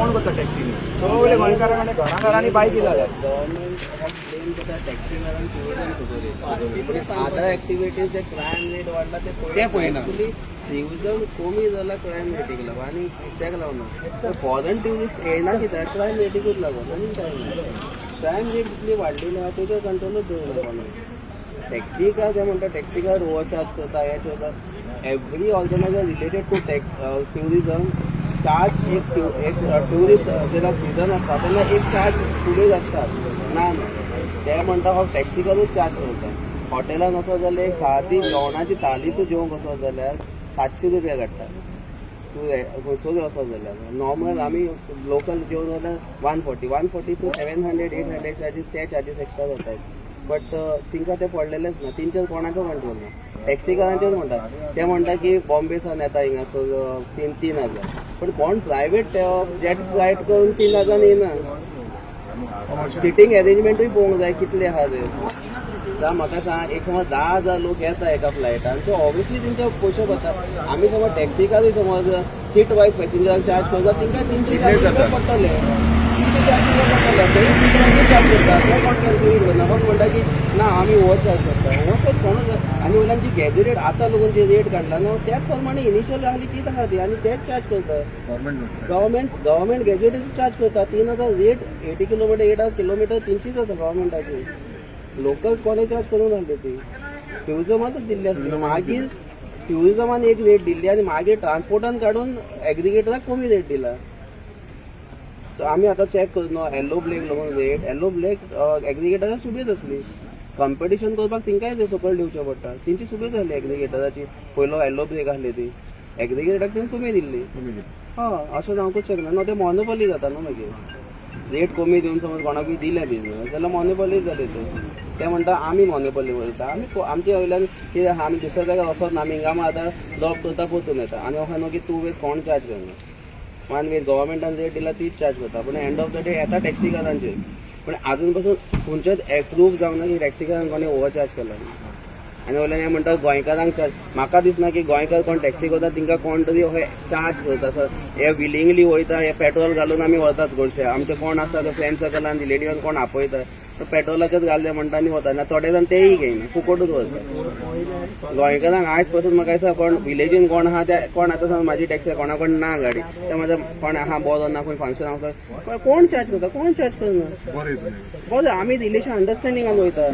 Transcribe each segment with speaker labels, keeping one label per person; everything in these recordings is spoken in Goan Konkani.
Speaker 1: कोण करता टॅक्सीनी? सगळे गोंयकारां कडेन घरां घरांनी बायकी जाल्यात.
Speaker 2: गव्हर्नमेंट ब्लेम करता टॅक्सीवाल्यांक टुरिझम खबर. अदर एक्टिविटीज जे क्रायम रेट वाडला ते
Speaker 1: ते पळयना.
Speaker 2: ऍक्च्युली टुरिझम कमी जाला क्रायम रेटीक लागून आनी कित्याक लागून फॉरेन ट्युरिस्ट येयना. कित्याक? क्रायम रेटीकूच लागून आनी काय ना. क्रायम रेट जितली वाडली ना, तेजेर कंट्रोलूच दवरना कोणूच. टॅक्सी कार ते म्हणटा, टॅक्सी कार ओवरचार्ज करता, हें करता. Every organizer related to tax tourism charge. एक ट्युरिस्ट जेन्ना सिजन आसता तेन्ना एक चार्ज फुडें आसता. ना ना, ते म्हणटा हो टॅक्सीकारूच चार्ज करता. हॉटेलान वचत जाल्यार एक सादी जेवणाची थाली तूं जेवंक वचत जाल्यार 700 रुपया काडटा तूं खंयसरूय वचत जाल्यार. नॉर्मल आमी लोकल जेवन जाल्यार 140, 140 to 700, 800 charges. ते चार्जीस एक्स्ट्रा जातात, बट तिंका ते पडलेलेच ना. तेंचेर कोणाचो कंट्रोल ना. टॅक्सीकारांचेर म्हणटा, ते म्हणटा की बॉम्बे सावन येता हिंगासर 3-3 हजार, पण कोण प्रायवेट जेट फ्लायट करून 3 हजारान येयना. सिटींग अरेंजमेंटूय पळोवंक जाय कितले आहा ते. जावं म्हाका सांग, एक समज 10,000 लोक येता एका फ्लायटान, सो ऑब्वियसली तेंचे पयशे वता. आमी समज टॅक्सीकारूय समज सीट वायज पॅसेंजराक चार्ज करता, तेंकां 300-400 रुपया पडटले, 300-400 रुपया पडटले. तेय सीट वायजूच चार्ज करता. ते कोण कॅल्क्युलेट करना. कोण म्हणटा की ना, आमी हो चार्ज करता, हो चार्ज कोणूच. आनी वयल्यान जी गॅजेटेड आतां लोकून जी रेट काडला न्हू, त्याच प्रमाणे इनिशियल आहली तीच आहा ती आनी तेच चार्ज करता. गव्हर्मेंट गॅजेटेड चार्ज करता 3000 rate. 80 kilometer, 8 hours kilometer 300च आसा गव्हर्मेंटाची. लोकल कोणे चार्ज करूंक नासली. ती ट्युरिजमातच दिल्ली आसली. मागीर ट्युरिजमान एक रेट दिल्ली आनी मागीर ट्रान्सपोर्टान काडून एग्रिगेटराक कमी रेट दिला. तर आमी आतां चॅक करून न्हू, येल्लो ब्लॅक लागून रेट, येल्लो ब्लॅक एग्रिगेटराक सुबेज आसली. कॉम्पिटिशन करपाक तेंकांय ते सकयल दिवचें पडटा. तेंची सुबेज जाली एग्रिगेटराची. पयलो येल्लो ब्लॅक आसली ती एग्रिगेटराक तेणी कमी दिल्ली. हय, अशें जावंकूच शकना न्हू. ते मोनोपॉली जाता न्हू मागीर. रेट कमी दिवन समज कोणाकूय दिले बिजनस जाल्यार मोनोपॉली जाली ते. ते म्हणटा आमी मोनोपॉली वयता. आमी आमचे वयल्यान कितें आहा, आमी दुसऱ्या जाग्यार वचत ना. आमी हिंगा आतां ड्रॉप करता, परतून येता. आनी अशें न्हू की टू वेज कोण चार्ज करना. वन वेज गव्हर्मेंटान रेट दिला तीच चार्ज करता, पूण एंड ऑफ the day येता टॅक्सीकारांचेर. पूण आजून पासून खंयचेच प्रूफ जावंक ना की टॅक्सीकारांक कोणी ओवरचार्ज केला. आनी वयल्यान हे म्हणटा गोंयकारांक चार्ज. म्हाका दिसना की गोंयकार कोण टॅक्सी करता तेंकां कोण तरी अशें चार्ज करता. सर, हे विलिंगली वयता. हे पेट्रोल घालून आमी वतात. गोडशे आमचे कोण आसा ते फ्रेंड सर्कलान, रिलेटिवान कोण आपयता, तो पेट्रोलाचेच घालले म्हणटा आनी वता. ना, थोडे जाण तेय घेयना, फुकटूच वता. गोंयकारांक आयज पासून म्हाका दिसता कोण विलेजीन कोण आहा ते कोण आतां समज म्हाजी टॅक्सी, कोणा कोण ना गाडी, ते म्हाज्या कोण आहा बरो ना, खंय फंक्शन आसा, कोण चार्ज करता? कोण चार्ज करना. बरें, आमी रिलेशन अंडरस्टँडिंगान वयता.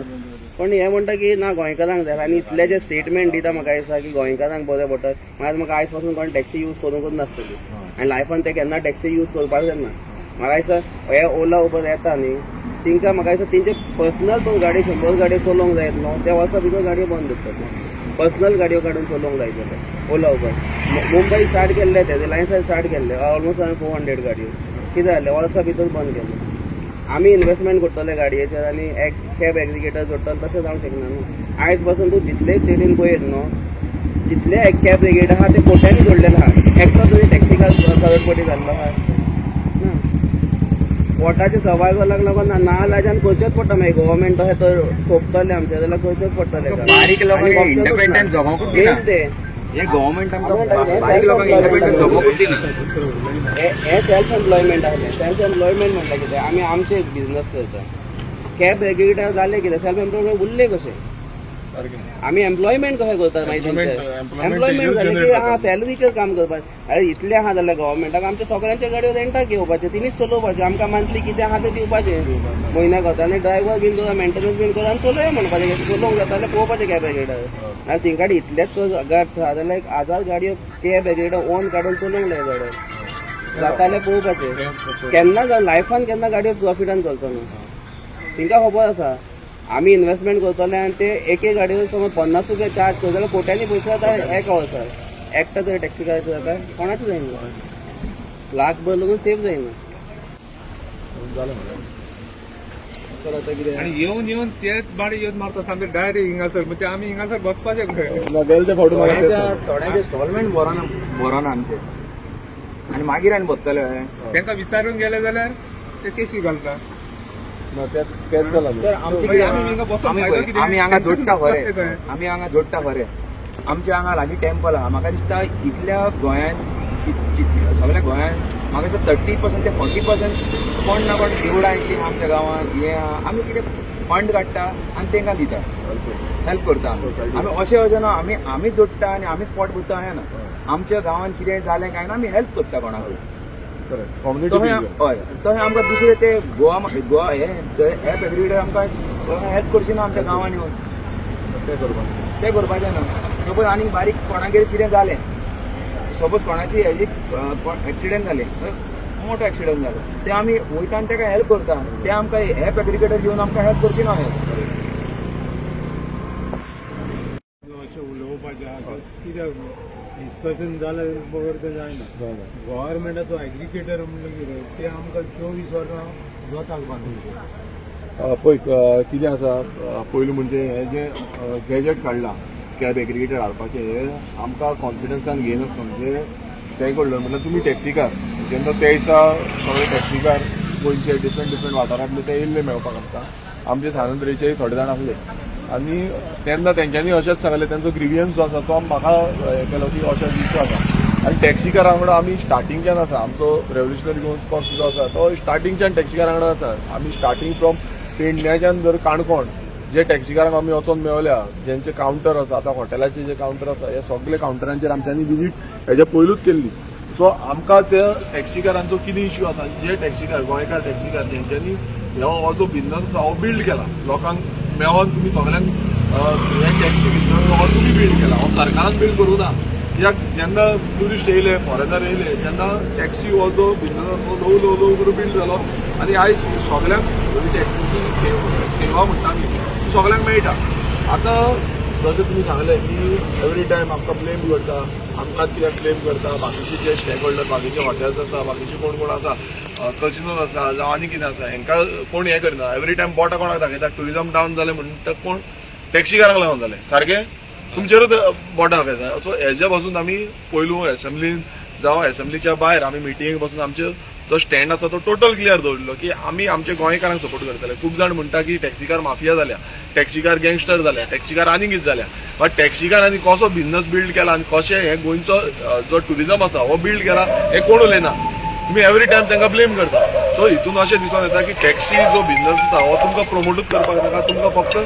Speaker 2: पण हे म्हणटा की ना, गोंयकारांक जाय. आनी इतले जे स्टेटमेंट दिता, म्हाका दिसता की गोंयकारांक बरें पडटा. मागीर म्हाका आयज पासून कोण टॅक्सी यूज करूंकच नासतली आनी लायफान ते केन्ना टॅक्सी यूज करपाक जायना. म्हाका दिसता हे ओला उबर येता न्ही, तेंकां म्हाका दिसता तेंचे पर्सनल तो गाडी 100 गाडयो चलोवंक जायत न्हू, त्या वर्सा भितर गाडयो बंद करतात. पर्सनल गाडयो काडून चलोवंक जाय जाल्यार ओला उबर मुंबय स्टार्ट केल्ले, ते रिलायन्सान स्टार्ट केल्ले ऑलमोस्ट हांवें 400 गाडयो. कितें जालें? वर्सा भितर बंद केले. आमी इन्व्हेस्टमेंट करतले गाडयेचेर आनी एक कॅब एग्रिगेटर जोडटले, तशें जावंक शकना न्हू. आयज पासून तूं जितले स्टेटीन पळयत न्हू, जितले कॅब एग्रिगेटर आहा ते कोट्यांनी जोडलेले आहा. एकटो तरी टॅक्सीकार करोडपती जाल्लो आहा ना. पोटाचे सर्वायवलाक लागून नालाजान करचेंच पडटा. मागीर गव्हर्मेंट तशें तर सोंपतलें आमचें जाल्यार करचेंच पडटलें.
Speaker 1: बारीक लोकांक
Speaker 2: आनी option
Speaker 1: independent
Speaker 2: ना.
Speaker 1: जगोवंकूच दिना.
Speaker 2: Main ते
Speaker 1: हे गव्हर्मेंट आमकां बारीक लोकांक इंडिपेंडंट जगोवंकूच दिना.
Speaker 2: हे हे सेल्फ एम्प्लॉयमेंट आसलें. सेल्फ एम्प्लॉयमेंट म्हणल्यार कितें? आमी आमचे बिझनस करता. कॅब एग्रिगेटर जाले कितें? सेल्फ एम्प्लॉयमेंट उरले कशें? आमी एम्प्लॉयमेंट कशें करतात मागीर? एम्प्लॉयमेंट जालें की आं, सॅलरीचेर काम करपाक. अरे, इतलें आहा जाल्यार गव्हर्मेंटाक आमच्या सगळ्यांच्या गाडयो रेंटाक घेवपाचे, तिनीच चलोवपाच्यो. आमकां मंथली कितें आहा तें दिवपाचें म्हयन्याक वता आनी ड्रायव्हर बीन करा, मेंटेनन्स बीन करा आनी चलोया म्हणपाचें. चलोवंक जाता जाल्यार पळोवपाचें कॅब एग्रिगेटर. आनी तेंकां इतलेच गार्ड्स आहा जाल्यार 1000 गाडयो कॅब एग्रिगेटर ओन काडून चलोवंक जाय गाडयो. जाता जाल्यार पळोवपाचें. केन्ना जावं, लायफान केन्ना गाडयो प्रॉफिटान चलचो ना. तेंकां खबर आसा आमी इन्व्हेस्टमेंट करतले आनी ते एके गाडयेर समज 50 रुपया चार्ज करता जाल्यार कोट्यांनी पयशे जाता एका वर्साक. एकटा तरी टॅक्सी काडपाचो जाता? कोणाचें जायना. लाख भर लागून सेफ जायना.
Speaker 3: जालें. सर, आतां कितें?
Speaker 4: आणि येवन येवन तेच बाडी येवन मारता सामके डायरेक्ट हिंगासर. म्हणजे आमी हिंगासर बसपाचें खंय?
Speaker 3: ना, गेले ते फावटी म्हाका तेच सांगलें.
Speaker 1: थोड्यांचे इन्स्टॉलमेंट भरना भरना आमचे आनी मागीर आनी भरतले.
Speaker 4: तांकां विचारून गेले जाल्यार ते केशी घालता.
Speaker 3: ना, तेच तेच जालां.
Speaker 1: तर आमचे
Speaker 4: मागीर आमी हिंगा बसून
Speaker 1: आमी
Speaker 4: फायदो
Speaker 1: पळय,
Speaker 4: कितें?
Speaker 1: आमी हांगा जोडटा खरें.
Speaker 4: खंय?
Speaker 1: आमी हांगा जोडटा खरें. आमच्या हांगा लागीं टेम्पल आहा. म्हाका दिसता इतल्या गोंयान, सगळ्या गोंयान म्हाका दिसता 30% ते 40% कोण ना कोण देवळां अशीं आहा आमच्या गांवांत हें आहा, आमी कितें फंड काडटा आनी तांकां दिता, हेल्प करता आमी. आमी अशें अशें ना आमी आमीच जोडटा आनी आमीच पोट भरता अशें ना. आमच्या गांवांत कितें जालें काय ना आमी हेल्प करता कोणाकूय.
Speaker 3: कम्युनिटी.
Speaker 1: तशें हय, तशें आमकां दुसरे ते गोवा गोवा हे एप एग्रिगेटर आमकां हेल्प करची ना आमच्या गांवांत येवन.
Speaker 3: तें करपाक
Speaker 1: तें करपाचें ना. सपोज आनी बारीक कोणागेर कितें जालें, सपोज कोणाची हेजी एक्सिडंट जालें, मोठो एक्सिडंट जालो, ते आमी वयता आनी ताका हेल्प करता. ते आमकां एप एग्रिगेटर येवन आमकां हेल्प करची ना हे.
Speaker 4: अशें उलोवपाचें आहा कित्याक डिस्कशन जालें बगर तें जायना. गव्हर्मेंटाचो एग्रिगेटर म्हणल्यार कितें, ते आमकां 24 वरां जोताक बांदून.
Speaker 3: पळय कितें आसा, पयलू म्हणजे हें जें गॅजेट काडलां कॅब एग्रिगेटर हाडपाचें, हें आमकां कॉन्फिडन्सान घेयनासता. म्हणजे तें कडलो म्हणल्यार तुमी टॅक्सीकार जेन्ना ते दिसा सगळे टॅक्सीकार गोंयचे डिफरंट डिफरंट वाठारांतले ते येयल्ले मेळपाक आमकां, आमचे सानंद्रेचेय थोडे जाण आसले आनी तेन्ना तेंच्यांनी अशेंच सांगलें, तेंचो ग्रिवियन्स जो आसा तो म्हाका हें केलो की अशें इश्यू आसा. आनी टॅक्सीकारां वांगडा आमी स्टार्टिंगच्यान आसा. आमचो रेव्होल्युशनरी गोवन्स पक्ष जो आसा तो स्टार्टिंगच्यान टॅक्सीकारां वांगडा आसा. आमी स्टार्टिंग फ्रॉम पेडण्याच्यान जर काणकोण जे टॅक्सीकारांक आमी वचोन मेवल्या, जेंचे कावंटर आसा, आतां हॉटेलाचे जे कावंटर आसा, हे सगळे कावंटरांचेर आमच्यांनी विजीट हेच्या पयलूच केल्ली. सो आमकां त्या टॅक्सीकारांचो कितें इश्यू आसा, जे टॅक्सीकार, गोंयकार टॅक्सीकार जेंच्यांनी हो जो बिझनस आसा हो बिल्ड केला, लोकांक मेळोन तुमी सगल्यांक हे टॅक्सी बिझनस हो तुमी बिल्ड केला, हो सरकारान बिल्ड करूं ना. कित्याक जेन्ना ट्युरिस्ट येयले, फॉरेनर येयले, तेन्ना टॅक्सी हो जो बिझनस आसा तो ल्हवू ल्हवू ल्हवू करून बिल्ड जालो आनी आयज सगल्यांक टॅक्सीची सेवा म्हणटा आमी ती सगल्यांक मेळटा. आतां जशें तुमी सांगलें की एवरी टायम आमकां ब्लेम करता, आमकांच कित्याक ब्लेम करता, बाकीचे जे स्टेक होल्डर, बाकीचे हॉटेल्स आसा, बाकीचे कोण कोण आसा, कसिनोज आसा जावं आनी कितें आसा, हेंकां कोण हें करना. एवरी टायम बोटां कोणाक दाखयता? ट्युरिजम डावन जालें म्हणटा कोण? टॅक्सीकारांक लागून जालें, सारकें तुमचेरूच बोटां दाखयता. सो हेज्या पासून आमी पयलू एसेंब्लीन जावं एसेंब्लीच्या भायर आमी मिटिंगेक बसून आमचे जो स्टँड आसा तो टोटल क्लियर दवरिल्लो की आमी आमच्या गोंयकारांक सपोर्ट करतले. खूब जाण म्हणटा की टॅक्सीकार माफिया जाल्या, टॅक्सीकार गँगस्टर जाल्या, टॅक्सीकार आनी कितें जाल्या. बट टॅक्सीकारांनी कसो बिझनस बिल्ड केला आनी कशें हे गोंयचो जो ट्युरिजम आसा हो बिल्ड केला हें कोण उलयना. तुमी एवरी टायम तांकां ब्लेम करता. सो हितून अशें दिसून येता की टॅक्सी जो बिझनस आसा हो तुमकां प्रमोटूच करपाक नाका. तुमकां फक्त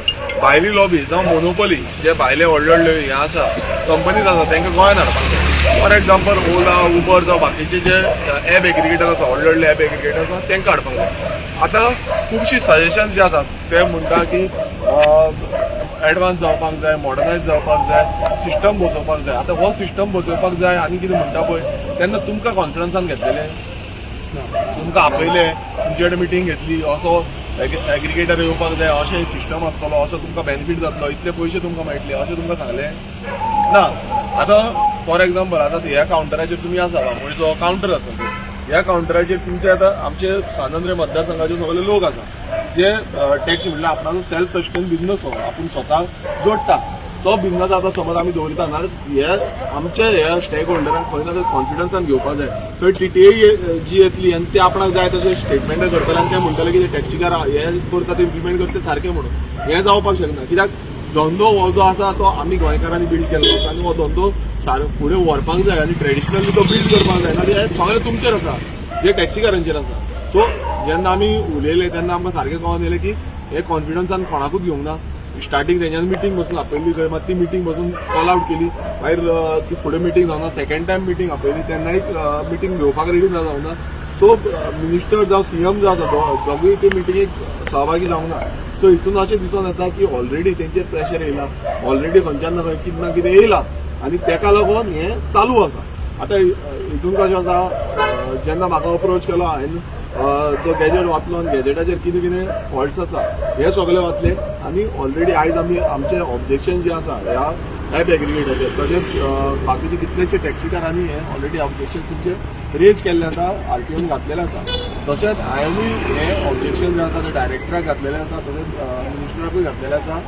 Speaker 3: भायली लॉबी जावं मोनोपोली, जे भायले व्हडले व्हडले हे आसा, कंपनीज आसा, तांकां गोंयांत हाडपाक जाय. फॉर एग्जाम्पल ओला, उबर जावं बाकीचे जे एप एग्रिगेटर आसा, व्हडले व्हडले एप एग्रिगेटर आसा, तांकां हाडपाक जाय. आतां खुबशीं सजेशन जे आसा ते म्हणटा की एडवान्स जावपाक जाय, मॉडर्नायज जावपाक जाय, सिस्टम बसोवपाक जाय. आतां हो सिस्टम बसोवपाक जाय आनी कितें म्हणटा पळय, तेन्ना तुमकां कॉन्फिडन्सान घेतलेलें, तुमकां आपयले, तुमचे कडेन मिटींग घेतली, असो एग्रिगेटर येवपाक जाय, अशें सिस्टम आसतलो, असो तुमकां बेनिफीट जातलो, इतले पयशे तुमकां मेळटले अशें तुमकां सांगलें ना? आतां फॉर एग्जाम्पल आतां ह्या कावंटराचेर तुमी आसा, बांबोळीचो कावंटर आसा, ह्या कावंटराचेर तुमचे आतां आमचे सांत मतदारसंघाचे सगळे लोक आसा जे टॅक्सी, म्हणल्यार आपणाचो सेल्फ सस्टेन बिझनस हो, आपूण स्वता जोडटा तो बिझनस. आतां समज आमी दवरिता नाजाल्यार हे आमचे हे स्टेक होल्डरांक खंय ना खंय कॉन्फिडन्सान घेवपाक जाय. थंय टीटीए जी येतली आनी ते आपणाक जाय तशें स्टेटमेंटां करतले आनी ते म्हणटले की ते टॅक्सीकार हे करता ते इम्प्लिमेंट करता ते सारकें म्हणून, हें जावपाक शकना. कित्याक धंदो हो जो आसा तो आमी गोंयकारांनी बिल्ड केल्लो आसा आनी हो धंदो सार फुडें व्हरपाक जाय आनी ट्रेडिशनली तो बिल्ड करपाक जाय. आनी हें सगळें तुमचेर आसा, जे टॅक्सीकारांचेर आसा. सो जेन्ना आमी उलयले तेन्ना आमकां सारकें कळोन येयलें की हे कॉन्फिडन्सान कोणाकूच घेवंक ना. स्टार्टींग तेंच्यांनी मिटींग बसून आपयली खंय, मात ती मिटींग बसून कॉल आवट केली. मागीर ती फुडें मिटींग जावना. सेकंड टायम मिटींग आपयली तेन्नाय मिटींग घेवपाक रेडी ना जावना. सो मिनिस्टर जावं सीएम जावं आसा, दोगूय ते मिटिंगेक सहभागी जावंक ना. सो हितून अशें दिसून येता की ऑलरेडी तेंचेर प्रेशर येयला, ऑलरेडी खंयच्यान ना खंय कितें ना कितें येयला आनी तेका लागून हें चालू आसा. आतां हितून कशें आसा, जेन्ना म्हाका अप्रोच केलो हांवें, जो गॅजेट वाचलो आनी गॅजेटाचेर कितें कितें फॉल्ट्स आसा हे सगळे वाचले आनी ऑलरेडी आयज आमी आमचें ऑब्जेक्शन जें आसा ह्या ॲप एग्रिगेटाचेर, तशेंच बाकीचे कितलेशे टॅक्सीकारांनी हे ऑलरेडी ऑब्जेक्शन तुमचे रेज केल्लें आसा, आरटीओन घातलेलें आसा. तशेंच हांवेंय हें ऑब्जेक्शन जें आसा तें डायरेक्टराक घातलेलें आसा, तशेंच मिनिस्टराकूय घातलेलें आसा,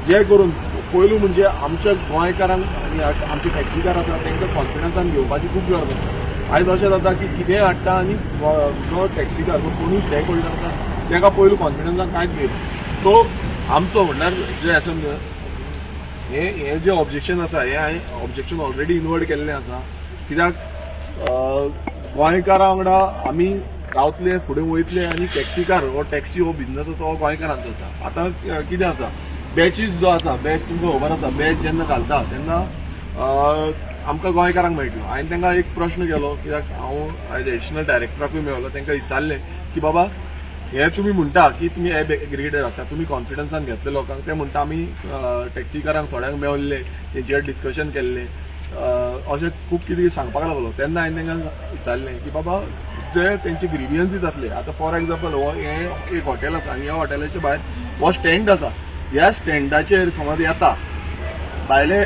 Speaker 3: जे करून पयलू म्हणजे आमच्या गोंयकारांक आनी आमचे टॅक्सीकार आसा तांकां कॉन्फिडन्सान घेवपाची खूब गरज आसा. आयज अशें जाता की कितेंय हाडटा आनी जो टॅक्सीकार, जो कोणूय स्टेक होल्डर आसा ताका पयलू कॉन्फिडन्सान कांयच घेयना. सो आमचो म्हणल्यार जे एसेंब्ली हे हे जे ऑब्जेक्शन आसा, हे हांवें ऑब्जेक्शन ऑलरेडी इनवर्ड केल्लें आसा. कित्याक गोंयकारां वांगडा आमी रावतले, फुडें वयतले आनी टॅक्सीकार हो टॅक्सी हो बिझनस हो गोंयकारांचो आसा. आतां कितें आसा, बॅचीस जो आसा, बॅच तुमकां खबर आसा, बॅच जेन्ना घालता तेन्ना आमकां गोंयकारांक मेळटलो. हांवें तांकां एक प्रश्न केलो, कित्याक हांव आयज एडिशनल डायरेक्टराकूय मेळलो, तांकां विचारलें की बाबा हे तुमी म्हणटा की तुमी एप एग्रिगेटर हाडटा, तुमी कॉन्फिडन्सान घेतले लोकांक. ते म्हणटा आमी टॅक्सीकारांक थोड्यांक मेवल्ले, तेंचे कडेन डिस्कशन केल्लें, अशें खूब कितें कितें सांगपाक लागलो. तेन्ना हांवें तांकां विचारलें की बाबा जे तेंचे ग्रिवियन्सीस आसले, आतां फॉर एग्जाम्पल हो हें एक हॉटेल आसा आनी ह्या हॉटेलाच्या भायर हो स्टँड आसा. ह्या स्टँडाचेर समज येता भायले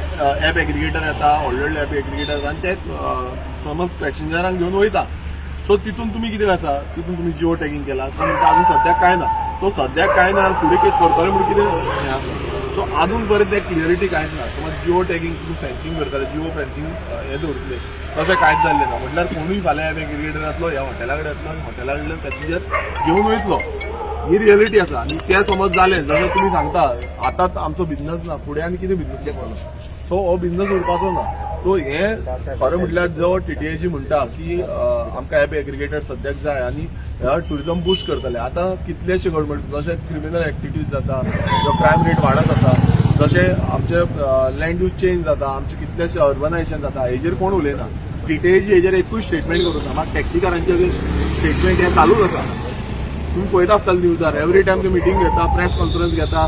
Speaker 3: एप एग्रिगेटर येता, व्हडले व्हडले एप एग्रिगेटर येता आनी ते समज पॅसेंजरांक घेवन वयता. सो तितून तुमी कितें आसा, तितून तुमी जिओ टॅगिंग केला. तो म्हणटा अजून सद्याक कांय ना. सो सद्याक कांय ना आनी फुडें कितें करतले म्हणून कितें हें आसा. सो अजून पर्यंत ते क्लियरिटी कांयच ना. समज जिओ टॅगिंग तुमी फेन्सिंग करतले, जिओ फेन्सिंग हें दवरतले, तशें कांयच जाल्लें ना. म्हटल्यार कोणूय फाल्यां एप एग्रिगेटर येतलो, ह्या हॉटेला कडेन येतलो आनी हॉटेला कडल्यान पॅसेंजर घेवन वयतलो. ही रियलिटी आसा. आनी तें समज जालें जाल्यार तुमी सांगता आतांच आमचो बिझनस ना, फुडें आनी कितें बिझनस करतलो? सो हो बिझनस उरपाचो ना. सो हें खरें म्हटल्यार जो टीटीएजी म्हणटा की आमकां एप एग्रिगेटर सद्याक जाय आनी टुरिजम बुस्ट करतले. आतां कितलेशे गव्हर्मेंट जशे क्रिमिनल एक्टिविटीज जाता, जो क्रायम रेट वाडत आसा, जशे आमचे लँड यूज चेंज जाता, आमचे कितलेशे अर्बनायझेशन जाता, हेजेर कोण उलयना. टीटीएजी हेजेर एकूय स्टेटमेंट करूं ना. मात टॅक्सीकारांचे स्टेटमेंट हें चालूच आसा. तुम्ही पळयता आसतले न्यूजार, एवरी टायम ते मिटींग घेता, प्रेस कॉन्फरन्स घेता,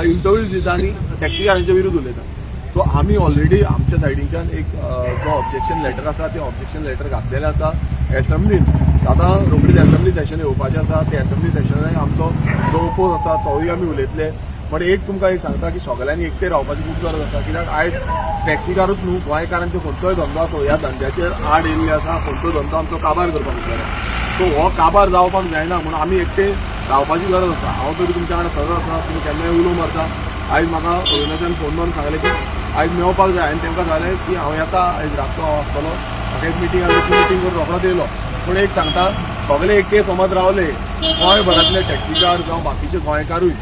Speaker 3: इंटरव्यूज दिता आनी टॅक्सीकारांच्या विरुद्ध उलयता. सो आमी ऑलरेडी आमच्या सायडीच्यान एक जो ऑब्जेक्शन लेटर आसा, ते ऑब्जेक्शन लेटर घातलेलें आसा एसेंब्लीन. आतां रोखडीच एसेंब्ली सेशन येवपाचें आसा. ते एसेंब्ली सेशनाक आमचो जो ओपोज आसा तोवूय आमी उलयतले. बट एक तुमकां एक सांगता की सगळ्यांनी एकटे रावपाची खूब गरज आसा, कित्याक आयज टॅक्सीकारूच न्हू, गोंयकारांचो खंयचोय धंदो आसो, ह्या धंद्याचेर आड येयल्ले आसा. खंयचो धंदो आमचो काबार करपाक सोदता. सो हो काबार जावपाक जायना म्हणून आमी एकटे रावपाची गरज आसा. हांव तरी तुमच्या वांगडा सदांच आसा, तुमी केन्नाय उलो मारता. आयज म्हाका अविनाशान फोन मारून सांगलें की आयज मेळपाक जाय. आनी तांकां सांगलें की हांव येता, आयज रातचो हांव आसतलो, म्हाका एक मिटींग आसा, ती मिटींग करून रोखडोच येयलो. पूण एक सांगता, सगळे एकटे समज रावले, गोंयभरांतले टॅक्सीकार जावं बाकीचे गोंयकारूय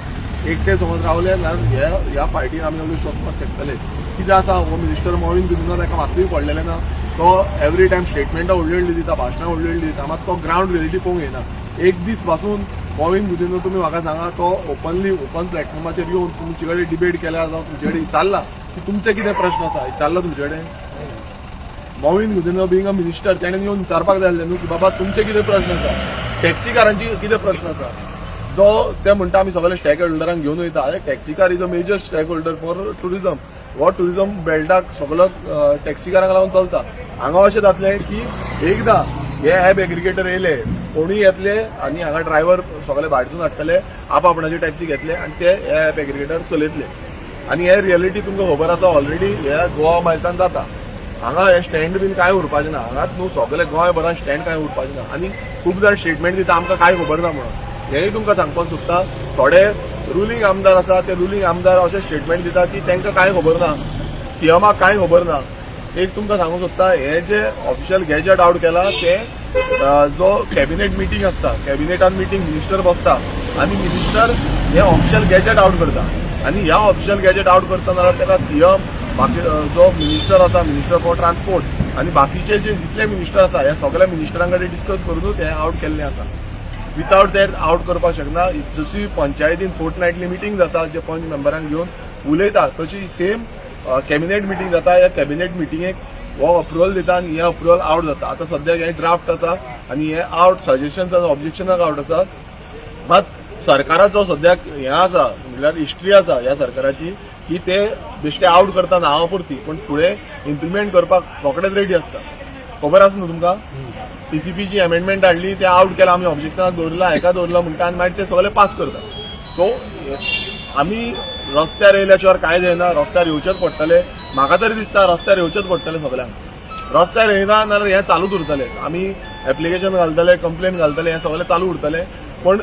Speaker 3: एकटे समज रावले जाल्यार हे ह्या फायटीन आमी सगळे सोदपाक शकतले. कितें आसा, हो मिनिस्टर मॉवीन गुदिन्हो, ताका मातूय पडलेलें ना. तो एवरी टायम स्टेटमेंटां व्हडली व्हडली दिता, भाशणां व्हडली व्हडली दिता, मात तो ग्रावंड रियलिटी पळोवंक येना. एक दीस पासून मॉवीन गुदिन्हो, तुमी म्हाका सांगा, तो ओपनली ओपन प्लॅटफॉर्माचेर येवन तुमचे कडेन डिबेट केल्या जावं तुमचे कडेन विचारला की तुमचे कितें प्रश्न आसा, विचारला तुमचे कडेन? Mauvin Godinho being a minister, तेणें येवन विचारपाक जाय आसलें न्हू की बाबा तुमचे कितें प्रश्न आसा, टॅक्सीकारांची कितें प्रश्न आसा. जो ते म्हणटा आमी सगळे स्टेक होल्डरांक घेवन वयता. अरे, taxi car is a major stakeholder for tourism. हो टुरिजम बेल्टाक सगलो टॅक्सीकारांक लागून चलता. हांगा अशें जातलें की एकदां हे एप एग्रिगेटर येयले, कोणूय येतले आनी हांगा ड्रायव्हर सगळे भायरसून हाडटले, आप आपणाची टॅक्सी घेतले आनी ते हे एप एग्रिगेटर चलयतले. आनी हे रियलिटी तुमकां खबर आसा, ऑलरेडी हे गोवा मायल्सान जाता. हांगा हे स्टँड बीन कांय उरपाचें ना. हांगाच न्हू, सगळे गोंयभरान स्टँड कांय उरपाचें ना. आनी खूब जाण स्टेटमेंट दिता आमकां कांय खबर ना म्हणून. हेंय तुमकां सांगपाक सोदता, थोडे रुलींग आमदार आसा, ते रुलींग आमदार अशें स्टेटमेंट दिता की तांकां कांय खबर ना, सीएमाक कांय खबर ना. एक तुमकां सांगूंक सोदता, हे जे ऑफिशियल गॅजेट आउट केला ते जो कॅबिनेट मिटींग आसता, कॅबिनेटान मिटींग मिनिस्टर बसता आनी मिनिस्टर हे ऑफिशियल गॅजेट आउट करता. आनी ह्या ऑफिशियल गॅजेट आउट करतना जाल्यार ताका सीएम, बाकी जो मिनिस्टर आसा, मिनिस्टर फॉर ट्रान्सपोर्ट आनी बाकीचे जे जितले मिनिस्टर आसा, ह्या सगळ्या मिनिस्टरां कडेन डिस्कस करूनूच हें आउट केल्लें आसा. विथआउट that out करपाक शकना. जशी पंचायतीन फोर्टनायटली मिटींग जाता, जे पंच मेंबरांक घेवन उलयता, तशी सेम कॅबिनेट मिटींग जाता. ह्या कॅबिनेट मिटिंगेक हो अप्रुवल दिता आनी हे अप्रुवल आउट जाता. आतां सद्याक हे ड्राफ्ट आसा आनी हे आउट सजेशन्स आनी ऑब्जेक्शनाक आउट आसा. मात सरकाराचो सद्याक हें आसा, म्हणल्यार हिस्ट्री आसा ह्या सरकाराची की ते बेश्टे आउट करता नांवा पुरती, पूण फुडें इम्प्लिमेंट करपाक रोखडेच रेडी आसता. खबर आसा न्हू तुमकां, पीसीपीची अमेंडमेंट हाडली, ते आउट केला, आमी ऑब्जेक्शनाक दवरला, हेका दवरला म्हणटा आनी मागीर ते सगळे पास करता. सो आमी रस्त्यार येयल्या शिवाय कांय जायना. रस्त्यार येवचेच पडटले. म्हाका तरी दिसता रस्त्यार येवचेच पडटले सगळ्यांक. रस्त्यार येयना नाल्यार हें चालूच उरतलें. आमी एप्लिकेशन घालतले, कंप्लेन घालतले, हें सगळें चालू उरतलें. पण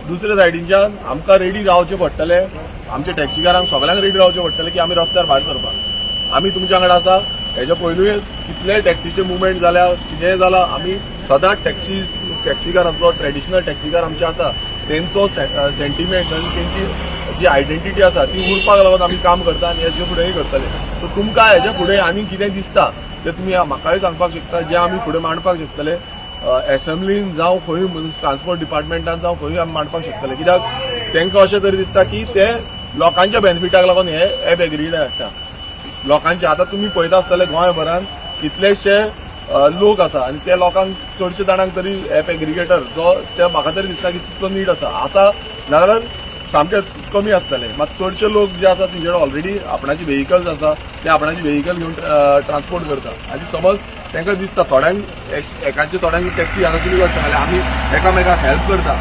Speaker 3: दुसऱ्या सायडीनच्यान आमकां रेडी रावचें पडटलें, आमच्या टॅक्सीकारांक सगळ्यांक रेडी रावचें पडटलें की आमी रस्त्यार भायर सरपाक. आमी तुमच्या वांगडा आसा. हेच्या पयलूय कितलेय टॅक्सीचे मुवमेंट जाल्या, कितेंय जालां, आमी सदांच टॅक्सीकारांचो, ट्रेडिशनल टॅक्सीकार आमचे आसा तेंचो सेंटिमेंट आनी तेंची जी आयडेंटिटी आसा ती उरपाक लागून आमी काम करता आनी हेजे फुडेंय करतले. सो तुमकां हेच्या फुडें आनी कितें दिसता ते तुमी म्हाकाय सांगपाक शकता, जे आमी फुडें मांडपाक शकतले एसेंब्लीन जावं खंय, ट्रान्सपोर्ट डिपार्टमेंटान जावं खंय आमी मांडपाक शकतले. कित्याक तांकां अशें तरी दिसता की ते लोकांच्या बेनिफिटाक लागून हे एप एग्रीगेटर हाडटा लोकांचे. आतां तुमी पळयता आसतले गोंयभरान कितलेशे लोक आसा आनी त्या लोकांक चडशे जाणांक तरी एप एग्रीगेटर जो ते म्हाका तरी दिसता की तितलो नीड आसा आसा, नाजाल्यार सामके कमी आसतले. मात चडशे लोक जे आसा तेंचे कडेन ऑलरेडी आपणाची व्हेकल्स आसा, ते आपणाची व्हेकल घेवन ट्रान्सपोर्ट करता. आनी समज तांकां दिसता थोड्यांक एकाचे थोड्यांक टॅक्सी, हांगा तुमी कशें सांगलें, आमी एकामेकाक हेल्प करता,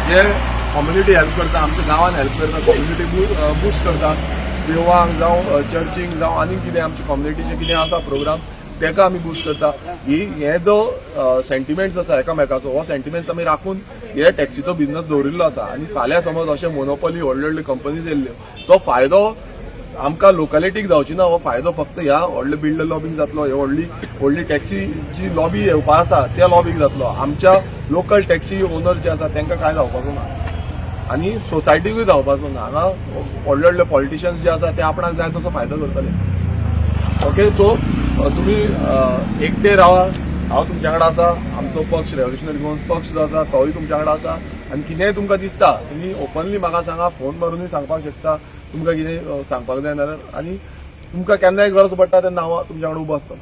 Speaker 3: जे कम्युनिटी हेल्प करता, आमच्या गांवान हेल्प करता, कम्युनिटी बुस्ट करता, देवळांक जावं चर्चींक जावं आनी कितें आमच्या कम्युनिटीचे कितें आसा प्रोग्राम तेका आमी बूस्ट करता. ही हे जो सेंटिमेंट्स आसा एकामेकाचो, हो सेंटिमेंट्स आमी राखून हे टॅक्सीचो बिझनस दवरिल्लो आसा. आनी फाल्यां समज अशें मोनोपॉली व्हडल्यो व्हडल्यो कंपनीज येयल्ल्यो, तो फायदो आमकां लोकॅलिटीक जावची ना. हो फायदो फक्त ह्या व्हडल्या बिल्डर लॉबीक जातलो, हे व्हडली व्हडली टॅक्सी जी लॉबी येवपा आसा त्या लॉबीक जातलो. आमच्या लोकल टॅक्सी ओनर जे आसा तांकां कांय जावपाचो ना आनी सोसायटीकूय जावपाचो ना. हांगा व्हडले व्हडले पॉलिटिशियन्स जे आसा ते आपणाक जाय तसो फायदो करतले. ओके, सो तुमी एकटे रावा, हांव तुमच्या कडेन आसा. आमचो पक्ष रेव्होल्युशनरी गोवन पक्ष जो आसा तोय तुमच्या कडेन आसा. आनी कितेंय तुमकां दिसता तुमी ओपनली म्हाका सांगा, फोन मारुनूय सांगपाक शकता तुमकां कितें सांगपाक जाय जाल्यार. आनी तुमकां केन्नाय गरज पडटा तेन्ना हांव तुमच्या कडेन उबो आसतलो.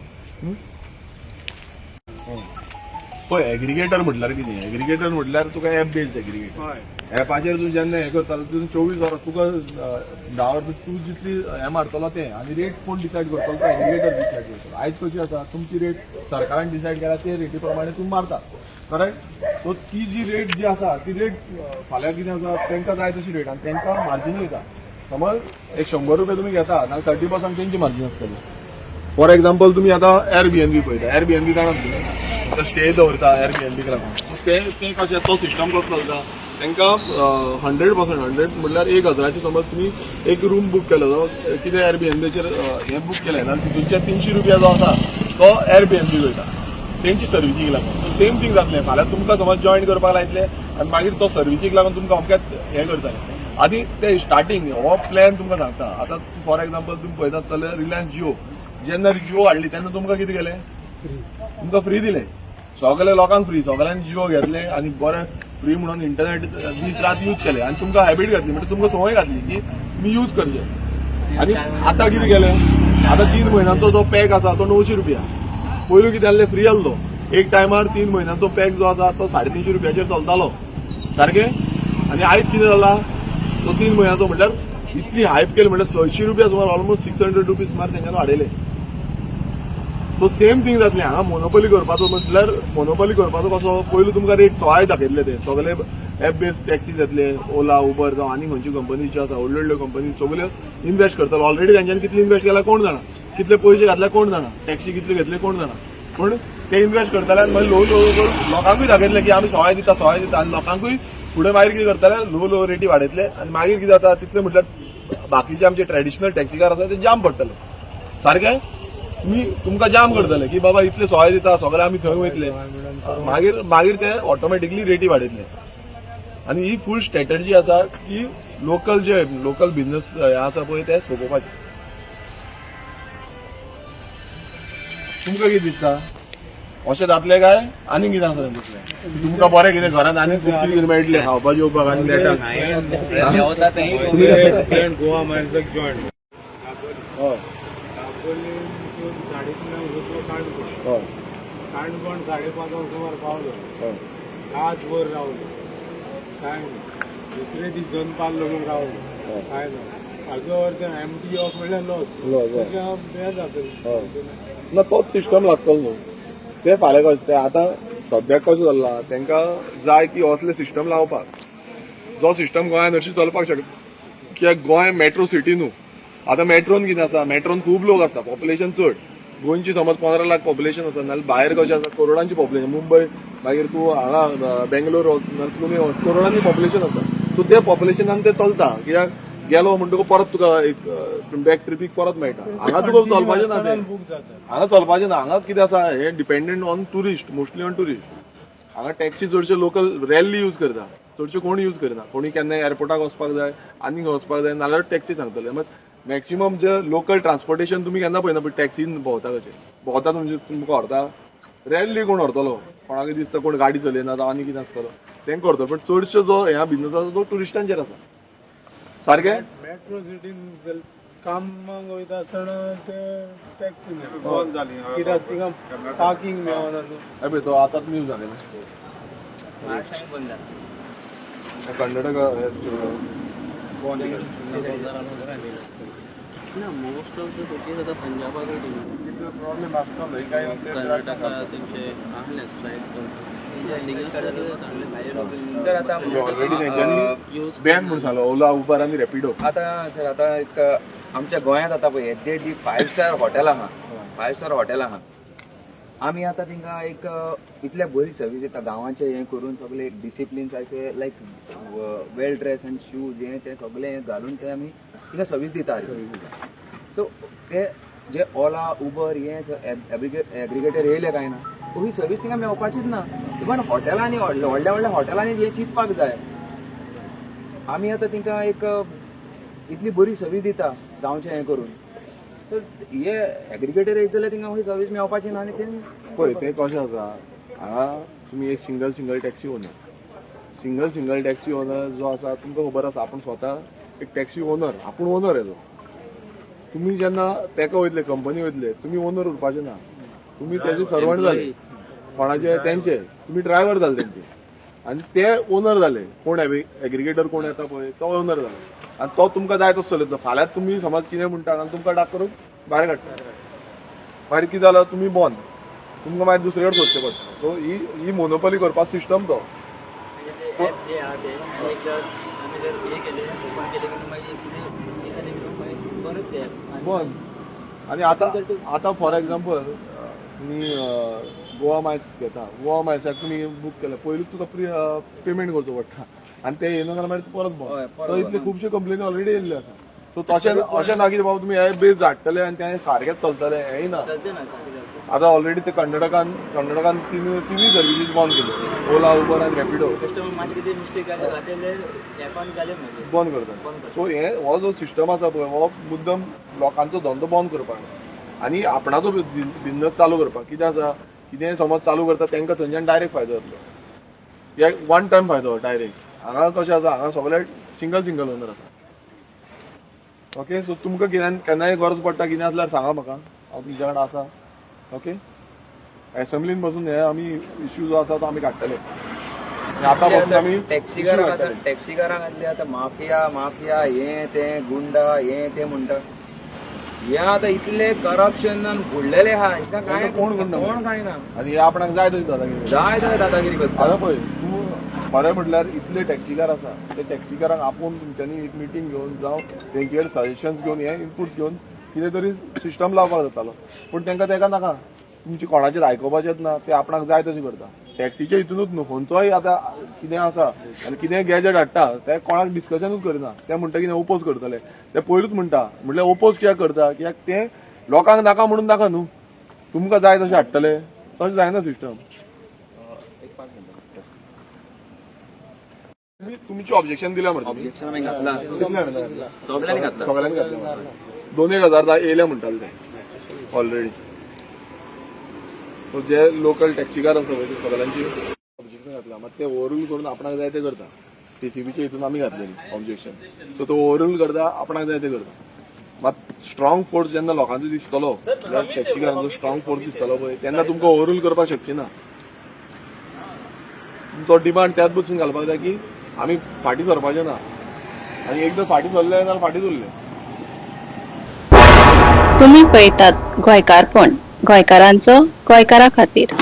Speaker 3: पळय, एग्रिगेटर म्हटल्यार कितें? एग्रिगेटर म्हटल्यार तुका एप बेस्ड एग्रिगेटर. एपाचेर तूं जेन्ना हें करतलो, तूं 24 वरां तुका 10 वरां तूं जितली हें मारतलो तें. आनी रेट कोण डिसायड करतलो? तो एग्रिगेटर डिसायड करतलो. आयज कशी आसा तुमची रेट, सरकारान डिसायड केला ते रेटी प्रमाणे तूं मारता, करेक्ट? सो ती जी रेट जी आसा ती रेट फाल्यां कितें आसा, तांकां जाय तशी रेट आनी तांकां मार्जिनूय येता. समज एक 100 रुपया तुमी घेता जाल्यार 30% तेंची मार्जीन आसतली. फॉर एक्झाम्पल, तुमी आतां एअर बी एन बी पळयता. एअर बी एन बी जाणा तुमी, स्टे दवरता एअर बी एन बीक लागून. ते ते कशें, तो सिस्टम कसो चलता? तांकां 100%, 100 म्हणल्यार 1000चे समज तुमी एक रूम बूक केलो, जावं कितें एअर बी एन बीचेर हें बूक केलें जाल्यार तितूनचे 300 रुपया जो आसा तो एअर बी एन बी वयता तेंची सर्विसीक लागून. सो सेम थींग जातलें फाल्यां. तुमकां समज जॉयन करपाक लायतले आनी मागीर तो सर्विसीक लागून तुमकां अमक्यात हें करतले. आनी ते स्टार्टींग हो प्लॅन तुमकां सांगता. आतां फॉर एक्झाम्पल, तुमी पळयता आसतले रिलायन्स जिओ, जेन्ना जिओ हाडली तेन्ना तुमकां कितें केलें? तुमकां फ्री दिलें, सगळे लोकांक फ्री. सगळ्यांनी जिओ घेतले आनी बरें फ्री म्हणून इंटरनेट दीस रात यूज केले आनी तुमकां हॅबिट घातली, म्हणजे तुमकां संवय घातली की तुमी यूज करचे. आनी आतां कितें केलें? आतां 3 म्हयन्यांचो जो पॅक आसा तो 900 रुपया. पयलू कितें आहलें? फ्री आहलो. एक टायमार 3 म्हयन्यांचो पॅक जो आसा तो 350 रुपयाचेर चलतालो सारकें. आनी आयज कितें जाला? तो 3 म्हयन्याचो म्हटल्यार इतली हायप केली, म्हटल्यार 600 रुपया सुमार, ऑलमोस्ट 600 रुपीज सुमार तेंच्यांनी वाडयले. सो सेम थींग जातलें हांगा. मोनोपोली करपाचो म्हटल्यार मोनोपोली करपाचो कसो? पयलू तुमकां रेट सवाय दाखयतले ते. सगळे एप बेस्ड टॅक्सी जातले, ओला, उबर जावं आनी खंयची कंपनी ज्यो आसा, व्हडल्यो व्हडल्यो कंपनी सगल्यो इन्वेस्ट करतलो. ऑलरेडी तेंच्यांनी कितले इन्वेस्ट केला कोण जाणा, कितले पयशे घातले कोण जाणा, टॅक्सी कितले घेतले कोण जाणा, पूण ते इन्वेस्ट करतले. आनी मागीर ल्हवू ल्हवू करून लोकांकूय दाखयतले की आमी सवाय दिता, सवाय दिता. आनी लोकांकूय फुडें मागीर कितें करतले? ल्हवू ल्हवू रेटी वाडयतले. आनी मागीर कितें जाता तितले म्हटल्यार बाकीचे आमचे ट्रेडिशनल टॅक्सीकार आसा ते जाम पडटले सारकें. तुमी तुमकां जाम करतले की बाबा इतले सवाय दिता, सगळे आमी थंय वयतले. मागीर मागीर ते ऑटोमॅटिकली रेटी वाडयतले. आनी ही फूल स्ट्रॅटर्जी आसा की लोकल जे लोकल बिझनस हे आसा पळय ते सोंपोवपाचे. तुमकां कितें दिसता, अशें जातलें काय आनी कितें आसा तातूंतलें? तुमकां बरें कितें घरांत आनी खूब कितें कितें मेळटलें खावपा जेवपाक आनी नेटाक.
Speaker 2: देंवता तेंय.
Speaker 4: फ्रेंड गोवा मायल्साक जॉयन दाबोली.
Speaker 3: हय.
Speaker 4: दाबोलीसून 3:30 वचलो काणकोण. काणकोण 5:30 सुमार पावलो. रातभर रावलो, काय ना. दुसरे दीस दनपार लगून रावलो. काय ना. हाजो अर्थ एमटी ऑफ म्हणल्यार लॉस.
Speaker 3: Loss, हय.
Speaker 4: तशें हें जातलें.
Speaker 3: ना, तोच सिस्टम लागतलो न्हू ते फाल्यां. कशें ते आतां सद्याक कशें चल्लां, तांकां जाय की असले सिस्टम लावपाक, जो सिस्टम गोंयांत हरशीं चलपाक शकता, कित्याक गोंय मेट्रो सिटी न्हू. आतां मेट्रोन कितें आसा, मेट्रोन खूब लोक आसता, पॉप्युलेशन चड गोंयची. समज 15 लाख पॉप्युलेशन आसा नाल्यार भायर कशें आसा, करोडांची पॉप्युलेशन. मुंबय, मागीर तूं हांगा बेंगलोर वच नाल्यार पुणे वच, करोडांनी पॉप्युलेशन आसा. सो ते पॉप्युलेशनान ते चलता, कित्याक गेलो म्हणटकूच परत तुका एक बॅक ट्रिपीक परत मेळटा. हांगा तुका चलपाचें ना तें.
Speaker 4: बूक जाता.
Speaker 3: हांगा चलपाचें ना. हांगा कितें आसा, हे dependent on tourist, mostly on tourist. हांगा टॅक्सी चडशे लोकल रॅरली यूज करता, चडशे कोण यूज करना. कोणी केन्ना एअरपोर्टाक वचपाक जाय, आनी खंय वचपाक जाय नाल्यार टॅक्सी सांगतले. मात मॅक्सिमम जे लोकल ट्रान्सपोर्टेशन तुमी केन्ना पळयना, पण टॅक्सीन भोंवता कशें भोंवता, म्हणजे तुमकां व्हरता. रेरली कोण व्हरतलो, कोणाक दिसता कोण गाडी चलयना जावं आनी कितें आसतलो तेंकां व्हरतलो, पण चडशो जो ह्या बिझनस आसा तो ट्युरिस्टांचेर आसा सारकें.
Speaker 4: मेट्रो सिटीन कामाक वयता आसतना ते टॅक्सी कित्याक थिंगा पार्किंग मेळना न्हू.
Speaker 3: हे पळय, तो आतांच न्यूज जालें कर्नाटका.
Speaker 2: ना, मोस्ट ऑफ the cities आतां पंजाबाकूय.
Speaker 3: प्रॉब्लेम आसतलो.
Speaker 2: कर्नाटका तेंचे आहले स्ट्रायक.
Speaker 1: सर, आता
Speaker 3: ऑलरेडी तेंच्यांनी बॅन म्हणून सांगलो ओला, उबर आनी रॅपिडो.
Speaker 1: आता सर, आता एक आमच्या गोंयांत आतां पळय येद्दे जी फायव स्टार हॉटेल आहा, फायव स्टार हॉटेल आहा, आमी आतां तिंका एक इतल्या बरी सर्वीस दिता गांवांचे हें करून सगळे डिसिप्लीन सारके, like well dress and shoes हें तें सगळें हें घालून ते आमी तिंका सर्वीस दिता. सो ते जे ओला, उबर हे एग्रिगेटर येयले काय ना, ही सर्वीस तिंका मेळपाचीच ना. इवन हॉटेलांनी, व्हडल्या व्हडल्या हॉटेलांनी हें चिंतपाक जाय. आमी आतां तिंका एक इतली बरी सर्वीस दिता गांवचें हें करून, तर हे एग्रिगेटर येयत जाल्यार तिंका ही सर्वीस मेळपाची ना आनी ते
Speaker 3: पळय, तें कशें आसा, हांगा तुमी एक single single taxi owner, single single taxi owner जो आसा, तुमकां खबर आसा, आपूण स्वता एक टॅक्सी ओनर, आपूण ओनर येतो. तुमी जेन्ना तेका वयतले, कंपनी वयतले, तुमी ओनर उरपाचे ना, तुमी तेजे सर्वंट जाले. कोणाचे? तेंचे. तुमी ड्रायव्हर जाले तेंचे आनी ते ओनर जाले. कोण एग्रिगेटर कोण येता पळय, तो ओनर जालो आनी तो तुमकां जाय तसो चलयतलो. फाल्यां तुमी समज कितें म्हणटा आनी तुमकां डाक करून भायर काडटा. मागीर कितें जालां? तुमी बंद. तुमकां मागीर दुसरे कडेन सोदचें पडटा. सो ही ही मोनोपॉली करपा सिस्टम तो.
Speaker 2: ऍप जे आहा ते एकदा आमी जर हे केले, ओपन केले की मागीर कितें हे जालें की मागीर बंदच ते ऍप.
Speaker 3: बंद. आनी आतां आतां फॉर एग्जाम्पल तुमी गोवा मायल्स घेता, गोवा मायल्साक तुमी बूक केलें, पयलींच तुका पेमेंट करचो पडटा आनी ते येयना जाल्यार मागीर परत
Speaker 1: हय,
Speaker 3: बंद.
Speaker 1: परत
Speaker 3: सो इतले
Speaker 1: बंद.
Speaker 3: खुबश्यो कंप्लेनी ऑलरेडी येयल्ल्यो आसा. सो तशें अशें ना की बाबा तुमी हे बेज हाडटले आनी तें सारकेंच चलतलें, हेंय ना.
Speaker 2: चलचें ना सारकें, चलचें.
Speaker 3: आतां ऑलरेडी ते कर्नाटकान कर्नाटकान तिनूय सर्विसीस बंद केल्यो, ओला, उबर आनी रॅपिडो.
Speaker 2: कस्टमर मातशें कितें मिस्टेक जाले जाल्यार ऍपान जालें मागीर
Speaker 3: बंद करता.
Speaker 2: बंद करता.
Speaker 3: सो हे हो जो सिस्टम आसा पळय, हो मुद्दम लोकांचो धंदो बंद करपाक आनी आपणाचो बिझनस चालू करपाक. कितें आसा, कितेंय समज चालू करता तांकां थंयच्यान डायरेक्ट फायदो जातलो, हे वन टायम फायदो डायरेक्ट. हांगा कशें आसा, हांगा सगळे सिंगल सिंगल ओनर आसा. ओके, सो तुमकां कितें केन्नाय गरज पडटा, कितें आसल्यार सांगा म्हाका, हांव तुमच्या कडेन आसा. ओके, एसेंब्लीन बसून हे आमी इश्यू जो आसा तो आमी काडटले आनी आतां बसून आमी issue
Speaker 1: टॅक्सीकारांक आतां
Speaker 3: काडटले.
Speaker 1: टॅक्सीकारांक आसले आतां माफिया माफिया हें तें गुंडा हें तें म्हणटा. हे आतां इतले करप्शनान बुडलेले आहा, हिंगा काय
Speaker 3: कोण गुंडा?
Speaker 1: कोण काय ना.
Speaker 3: आनी हे आपणाक जाय तशी दादागिरी.
Speaker 1: जाय जाय दादागिरी करता.
Speaker 3: आतां पळय तूं, खरें म्हटल्यार इतले टॅक्सीकार आसा, ते टॅक्सीकारांक आपोवन तुमच्यांनी एक मिटींग घेवन जावं तेंचे कडेन सजेशन्स घेवन, हे इनपुट्स घेवन कितें तरी सिस्टम लावपाक जातालो. पूण तांकां तेका नाका, तुमची कोणाचेर आयकुपाचेच ना, ते आपणाक जाय तशें करता. टॅक्सीच्या हितूनच न्हू, खंयचोय आतां कितें आसा आनी कितें गॅजेट हाडटा ते कोणाक डिस्कशनूच करना. ते म्हणटा कितें ओपोज करतले, ते पयलूच म्हणटा. म्हटल्यार ओपोज कित्याक करता? कित्याक ते लोकांक नाका म्हणून नाका न्हू, तुमकां जाय तशें हाडटले. तशें जायना सिस्टम.
Speaker 1: एक पांच मिनटां.
Speaker 3: तुम्ही तुमची ऑब्जेक्शन दिल्या मरे तुमी?
Speaker 1: ऑब्जेक्शन आमी घातला.
Speaker 3: कितले हांवें घातला?
Speaker 1: सगळ्यांनी घातला.
Speaker 3: सगळ्यांनी घातले. 2-1 हजार येयले म्हणटाले ते ऑलरेडी. सो जे लोकल टॅक्सीकार आसा पळय, ते सगळ्यांची ऑब्जेक्शन घातला. मात ते ओवररूल करून आपणाक जाय ते करता. टीसीबीच्या हितून आमी घातलेली ऑब्जेक्शन. सो तो ओवररूल करता, आपणाक जाय ते करता. मात स्ट्रॉंग फोर्स जेन्ना लोकांचो दिसतलो, टॅक्सीकारांचो स्ट्रॉंग फोर्स दिसतलो पळय, तेन्ना तुमकां ओवररूल करपाक शकची ना. तो डिमांड त्याच बसून घालपाक जाय की आमी फाटीं सरपाचे ना आनी एकदां फाटीं सरले जाल्यार फाटींच उरले.
Speaker 5: तुम्ही पळयतात गोंयकारपण, गोंयकारांचो गोंयकारा खातीर.